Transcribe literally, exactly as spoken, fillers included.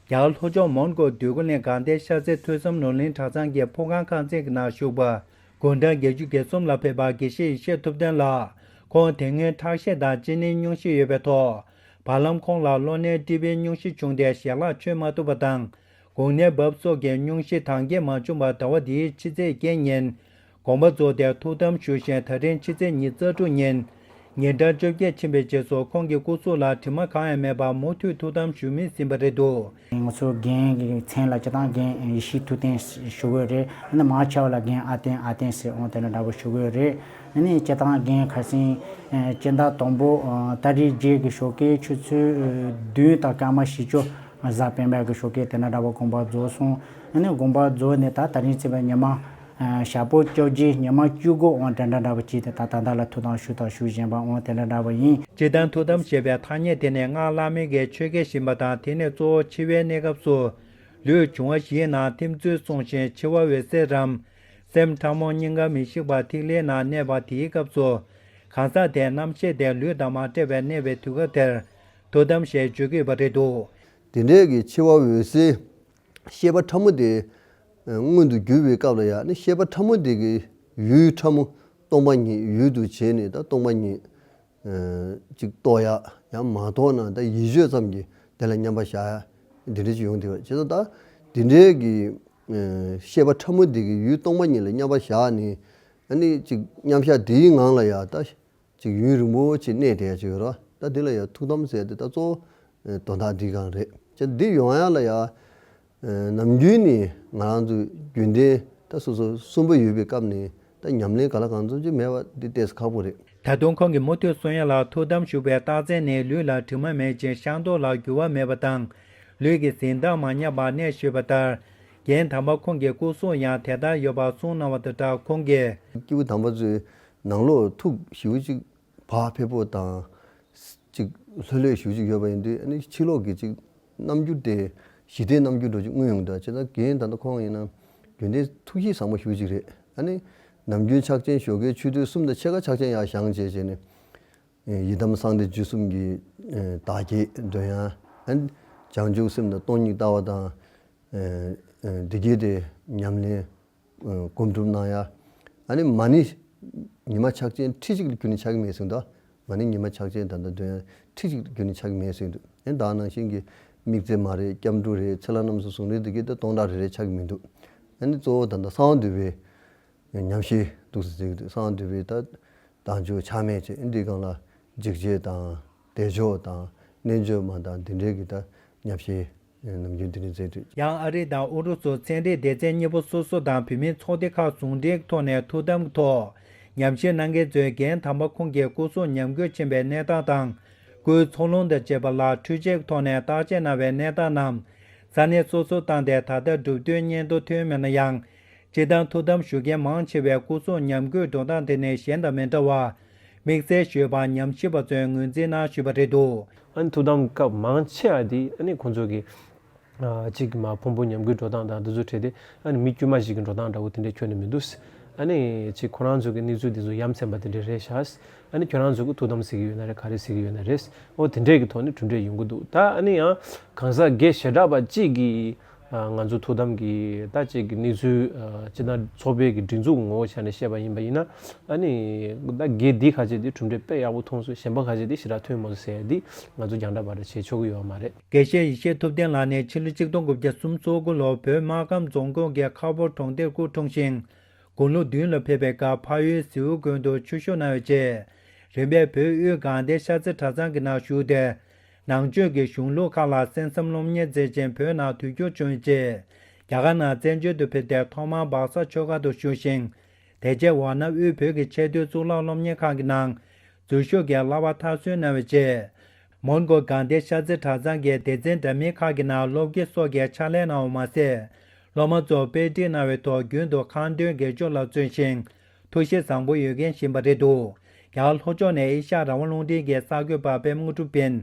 རྒྱ་གར་ལྷོ་ཕྱོགས་མོན་གྷོ་འདོད་རྒུ་གླིང་དགའ་ལྡན་ཤར་རྩེ་ཐོས་བསམ་ནོར་གླིང་གྲྭ་ཚང་གི་ཕོ་བྲང་ཁང་ཚན་གྱི་ནང་བཞུགས་པ། དགུང་གྲངས་བརྒྱད་ཅུ་གྱ་གསུམ་ལ་ཕེབས་པ་དགེ་བཤེས་ཡེ་ཤེས་ཐུབ་བསྟན་ལགས། ཁོང་དེ་སྔོན་ཁྲག་ཤེད་དང་གཅིན་སྙིའི་སྙུང་གཞི་ཡོད་པའི་ཐོག་བར་ལམ་ཁོང་ལ་གློ་ནད་ཀྲི་བིའི་སྙུང་གཞི་བྱུང་སྟེ་ཞལ་ལག་མཆོད་མ་ཐུབ་པ་དང་། དགུང་ནད་བབས་སོགས་ཀྱི་སྙུང་གཞི་དྭངས་སྐྱེད་མ་བྱུང་བར་ཟླ་བ་འདིའི་ཕྱི་ཚེས་བརྒྱད་ཉིན། དགོངས་པ་རྫོགས་ཏེ་ཐུགས་དམ་བཞུགས་ཤིང་། ད་རིང་ཕྱི་ཚེས་ཉི་ཤུ་རྩ་དྲུག་ཉིན། ཉིན་གྲངས་བཅོ་བརྒྱད་ཕྱིན་པའི་རྗེས་སུ་ཁོང་གི་སྐུ་གཟུགས་ལ་དྲི་མ་གང་ཡང་མེད་པར་མུ་མཐུད་ཐུགས་དམ་བཞུགས་མུས་ཡིན་པ་རེད་འདུག། ང་ཚོ་རྒན་གྱི་མཚན་ལ་སྤྱིར་བཏང་རྒན་ཡེ་ཤེས་ཐུབ་བསྟན་ཞུ་གི་ཡོད་རེད། ཨ་ནི་མང་ཆེ་བ་ལ་རྒན་ཨ་བསྟན་ཨ་བསྟན་ཟེར་འོང་དེ་འདྲ་འདྲ་པོ་ཞུ་གི་ཡོད་རེད། ཨ་ནི་སྤྱིར་བཏང་རྒན་ཁ་སང་སྤྱི་ཟླ་དང་པོ་ཏ་རིག་བརྒྱད་ཀྱི་ཞོགས་ཀའི་ཆུ་ཚོད་བདུན་དང་སྐར་མ་བཞི་བཅུ། གཟའ་སྤེན་པ་གི་ཞོགས་ཀའི་དེ་འདྲ་འདྲ་པོ་དགོངས་པ་རྫོགས་སོང་། ཨ་ནི་དགོངས་པ་རྫོགས་ནས་ད་ད་རིང་ཚེས་པ་ཉི་མ། ཞག་པོ་བཅོ་བརྒྱད་ཉི་མ་བཅུ་དགུ་འོང་དེ་འདྲ་འདྲ་པོ་བྱས་ཏེ་ད་ད་ལྟ་ལ་ཐུགས་དམ་ཞུ་དང་ཞུ་བཞིན་པ་འོང་དེ་འདྲ་འདྲ་པོ་ཡིན། སྤྱིར་བཏང་ཐུགས་དམ་ཞེས་པའི་ཐ་སྙད་དེ་ནི་སྔགས་བླ་མེད་ཀྱི་ཆོས་སྐད་ཡིན་པ་དང་། དེ་ནི་གཙོ་བོ་འཆི་བའི་གནས་སྐབས་སུ། ལུས་འབྱུང་བ་བཞིའི་ནང་ཐིམ་ཚུལ་གསུངས་ཤིང་། འཆི་བ་འོད་གསལ་རམ། སེམས་ཕྲ་མོ་སྙིང་ག་མི་ཤིགས་པ་ཐིག་ལེའི་ནང་གནས་པ་དེའི་སྐབས་སུ། གང་ཟག་དེའི་རྣམ་ཤེས་དེ་ལུས་དང་མ་བྲལ་བར་གནས་པའི་དུས་སྐབས་དེར་ཐུགས་དམ་ཞེས་བརྗོད་ཀྱི་ཡོད་པ་རེད་འདུག། དེ་འདྲའི་གི་འཆི་བ་འོད་གསལ། ཤེས་པ་ཕྲ་མོ་དེ་མངོན་དུ་གྱུར་པའི་སྐབས་ལ་ཡང་ནི་ཤེས་པ་ཕྲ་མོ་དེ་གི་ཡུལ་ཕྲ་མོ་སྟོང་པ་ཉིད་ཡུལ་དུ་བྱས་ནས་ད་སྟོང་པ་ཉིད་ཅིག་རྟོགས་ཡ། ཡང་མ་རྟོགས་ན་ད་ཡིད་དཔྱོད་ཙམ་གྱིས་དེ་ལ་མཉམ་པར་བཞག་ཡ་འདི་འདྲ་ཅིག་ཡོང་བསྡད་པ་བྱས་ཙང་། ད་དེ་འདྲའི་གི་ཤེས་པ་ཕྲ་མོ་དེ་གི་ཡུལ་སྟོང་པ་ཉིད་ལ་མཉམ་པར་བཞག་ནས། ཨ་ནི་ཅིག་མཉམ་བཞག་དེའི་ངང་ལ་ཡང་ད་ཅིག་ཡུན་རིང་པོ་ཅིག་གནས་བསྡད་ཡ་ཅིག་ཡོད་རེད། ད་འདི་ལ་ཡང་ཐུགས་དམ་ཟེར་དེ་ད་གཙོ་བོ་དོན་དག་འདི་གང་རེད། ཅེས་འདི་ཡོང་ཡ་ལ་ཡང་ནམ་རྒྱུན་ནས་ང་རང་ཚོ་རྒྱུན་ལྡན་ད་སོ་སོ་གསོན་པོ་ཡོད་པའི་སྐབས་ནས་ད་ཉམས་ལེན་ག་ལ་གང་འཚམ་ཅིག་མེད་པ་འདི་ཏོག་ཙམ་ཁག་པོ་རེད། ད་དུང་ཁོང་གིས་མུ་མཐུད་གསུང་ཡ་ལ། ཐུགས་དམ་བཞུགས་པའི་རྟགས་མཚན་ནི་ལུས་ལ་དྲི་མ་མེད་ཅིང་ཤ་མདོག་ལ་འགྱུར་བ་མེད་པ་དང་། ལུས་ཀྱི་གཟི་མདངས་མ་ཉམས་པར་གནས་ཞེས་པ་ལྟར། རྒན་དམ་པ་ཁོང་གི་སྐུ་གཟུགས་ཡང་དེ་ལྟར་ཡོད་པར་གསུངས་གནང་བ་དང་སྦྲགས། ཁོང་གིས། སྐྱེས་བུ་དམ་པ་ཚོའི་ནང་ལོགས་ཐུགས་ཞེ་པོ་ཅིག་བག་ཕེབས་པོ་དང་། ཅིག་ལྷོད་ལྷོད་ཞེ་པོ་ཅིག་ཡོད་པ་ཡིན་དུས། ཨ་ནི་ཕྱི་ལོགས་ཀྱི་ཅིག་རྣམ་འགྱུར་དེ་ཞི་བདེའི་རྣམ་འགྱུར་འདྲ་ཅིག་མངོན་ཡོང་། ད་བྱས་ཙང་རྒན་ད་ལྟ་ཁོང་ཡིན་ན་རྒྱུན་ལྡན་ཐུགས་གཤིས་བཟང་པོ་ཞེ་པོ་ཅིག་རེད། ཨ་ནི་ནམ་རྒྱུན་ཕྱག་ཆེན་ཞོགས་ཀའི་ཆུ་ཚོད་གསུམ་དང་ཕྱེད་ཀ་ཕྱག་ཆེན་ཡར་བཞེངས་བྱས་བྱས་ནས། ཡི་དམ་གསང་བདེ་འཇིགས་གསུམ་གྱི་བདག་བསྐྱེད་འདོན་ཡ། ཨ་ནི་བྱང་ཆུབ་སེམས་དང་སྟོང་ཉིད་ལྟ་བ་དང་། འདི་སྐད་དེ་ཉམས་ལེན་སྒོམ་སྒྲུབ་གནང་ཡ། ཨ་ནི་མ་ཎི་ཉི་མ་ཕྱག་ཆེན་ཁྲི་གཅིག་ལས་ཁྱོན་ནས་ཆག་གི་མེད་གསུངས་འདུག། མ་ཎི་ཉི་མ་ཕྱག་ཆེན་ད་ལྟ་འདོན་ཡ་ཁྲི་གཅིག་ལས་ཁྱོན་ནས་ཆག་གི་མེད་གསུངས་འདུག། ཨ་ནི་ད་ནང་བཞིན་གྱི་དམིགས་བརྩེ་མ་རེད། སྐྱབས་འགྲོ་རེད། ཚེ་ལྷ་རྣམ་གསུམ་ཟུང་འབྲེལ་འདི་སྐད་དེ་སྟོང་ཕྲག་རེ་རེ་ཆག་གི་མི་འདུག། ཨ་ནི་གཙོ་བོ་ད་ལྟ་གསང་བ་འདུས་པའི་ཉམས་བཞེས་འདུག་ཟེར་གྱི་འདུག། གསང་བ་འདུས་པའི་ད་དལ་འབྱོར་ཆག་མེད་བྱས། འདིའི་སྒང་ལ་འཇིགས་བྱེད་དང་བདེ་མཆོག་དང་རྣལ་འབྱོར་མ་དང་འདི་འདྲའི་གི་ད་ཉམས་བཞེས་ནམ་རྒྱུན་འདི་འདྲ་མཛད་འདུག། ཡང་ཨ་རི་དང་ཨུ་རུ་སུ་ཚན་རིག་སྡེ་ཚན་གཉིས་པོ་སོ་སོ་དང་བོད་མིའི་ཚོགས་སྡེ་ཁག་ཟུང་འབྲེལ་ཐོག་ནས་ཐུགས་དམ་གྱི་ཐོག་ཉམས་ཞིབ་གནང་མཁན་ཚོས་རྒན་དམ་པ་ཁོང་གི་སྐུ་གཟུགས་ཉམས་རྒུད་ཕྱིན་པའི་གནས་སྟངས་དང་། སྐུའི་ཚོགས་ལུང་དང་བཅས་པ་ལ་འཕྲུལ་ཆས་ཐོག་ནས་བརྟག་དཔྱད་གནང་བའི་གནས་སྟངས་རྣམས་ས་གནས་སོ་སོར་བཏང་སྟེ། ད་ལྟ་གྲུབ་དོན་སྙན་ཐོ་ཐོན་མེད་ན་ཡང་། སྤྱིར་བཏང་ཐུགས་དམ་བཞུགས་མཁན་མང་ཆེ་བའི་སྐུ་གཟུགས་ཉམས་རྒུད་འགྲོ་སྟངས་དེ་ནི་གཞན་དང་མི་འདྲ་བར་དམིགས་བསལ་ཞུས་པར་ཉམས་ཞིབ་པ་ཚོས་ངོས་འཛིན་གནང་བཞིན་པ་རེད་འདུག། ཨ་ནི་ཐུགས་དམ་སྐབས་མང་ཆེ་བ་དེ་ཨ་ནི་ཁོང་ཚོ་གི་ཨ་གཅིག་མ་ཕུང་པོ་ཉམས་རྒུད་འགྲོ་སྟངས་དང་དེ་ཚོ་བྲལ་ཏེ། ཨ་ནི་མི་དཀྱུས་མ་ཞིག་གི་འགྲོ་སྟངས་འདྲ་བོ་དེ་འདྲ་ཁྱོན་ནས་མི་འདུག། ཨ་ནི་གཅིག་ཁོ་རང་ཚོ་གི་གནས་ཚུལ་དེ་ཚོ་ཡ་མཚན་པ་དེ་འདྲ་རེད་ཤག། ཨ་ནི་ཁྱོད་རང་ཚོ་གི་ཐུགས་དམ་ཟེར་གི་ཡོད་ན་རེད། ག་རེ་ཟེར་གི་ཡོད་ན་རེད། ཨོ་དེ་འདྲས་ཀྱི་ཐོག་ནས་གྲུབ་འབྲས་ཡོང་གི་འདུག། ད་ཨ་ནི་ཡང་གང་ཟག་སྒེར་བྱེ་བྲག་པ་གཅིག་གིས་ཨ་ང་ཚོ་ཐུགས་དམ་གྱི་ད་ཅིག་གི་གནས་ཚུལ་ཨ་སྤྱིར་བཏང་ཚོགས་པའི་གི་སྒྲིག་འཛུགས་ངོ་བོ་བྱས་ནས་བཤད་པ་ཡིན་པ་ཡིན་ན། ཨ་ནི་ད་སྒེར་འདི་ཁ་ཤས་དེ་གྲུབ་འབྲས་དཔེ་ཡག་པོ་ཐོན་སོང་། གཞན་པ་ཁ་ཤས་དེ་ཞེ་དྲག་ཐོན་མ་སོང་ཟེར་ཡ་དེ་ང་ཚོ་རྒྱང་བསྒྲགས་པ་རེ་བྱེད་ཆོག་གི་ཡོད་མ་རེད། དགེ་བཤེས་ཡེ་ཤེས་ཐུབ་བསྟན་ལགས་ནི་ཕྱི་ལོ་ཆིག་སྟོང་དགུ་བརྒྱ་སུམ་ཅུ་སོ་དགུ་ལོར་བོད་སྨར་ཁམས་རྫོང་ཁོངས་ཀྱི་ཁ་ཕོར་གྲོང་སྡེར་སྐུ་འཁྲུངས་ཤིང་། དགུང་ལོ་བདུན་ལ་ཕེབས་པའི་སྐབས་ཕ་ཡུལ་ཟེའུ་དགོན་དུ་ཆོས་ཞུགས་གནང་བའི་རྗེས། རིམ་པས་བོད་དབུས་དགའ་ལྡན་ཤར་རྩེ་གྲྭ་ཚང་གི་ནང་ཞུགས་ཏེ། ནང་ཆོས་ཀྱི་གཞུང་ལུགས་ཁག་ལ་གསན་བསམ་སློབ་གཉེར་མཛད་ཅིང་། བོད་ནང་དུས་འགྱུར་བྱུང་བའི་རྗེས། རྒྱ་གར་ནང་བཙན་བྱོལ་དུ་ཕེབས་ཏེ་ཐོག་མར་སྦག་ས་ཆོས་སྒར་དུ་བཞུགས་ཤིང་། དེ་རྗེས་ཝཱ་ཎ་དབུས་བོད་ཀྱི་ཆེས་མཐོའི་གཙུག་ལག་སློབ་གཉེར་ཁང་གི་ནང་འཛུལ་ཞུགས་ཀྱིས་བསླབ་པ་མཐར་སོན་གནང་བའི་རྗེས། མོན་གྷོ་དགའ་ལྡན་ཤར་རྩེ་གྲྭ་ཚང་གི་སྡེ་ཚན་འདྲ་མིན་ཁག་གི་ནང་སློབ་དགེ་སོགས་ཀྱི་ཕྱག་ལས་གནང་བ་མ་ཟད། སློབ་མ་ཚོར་དཔེ་ཁྲིད་གནང་བའི་ཐོག་རྒྱུན་དུ་ཁ་འདོན་དགེ་སྦྱོར་ལ་བརྩོན་ཞིང་། ཐུགས་གཤིས་བཟང་པོ་ཡོད་མཁན་ཞིག་ཡིན་པ་རེད་འདུག། རྒྱ་གར་ལྷོ་ཕྱོགས་ནས་ཨེ་ཤ་ཡ་རང་དབང་རླུང་འཕྲིན་གྱི་གསར་འགོད་པ་པད་མ་དངོས་གྲུབ་ཡིན།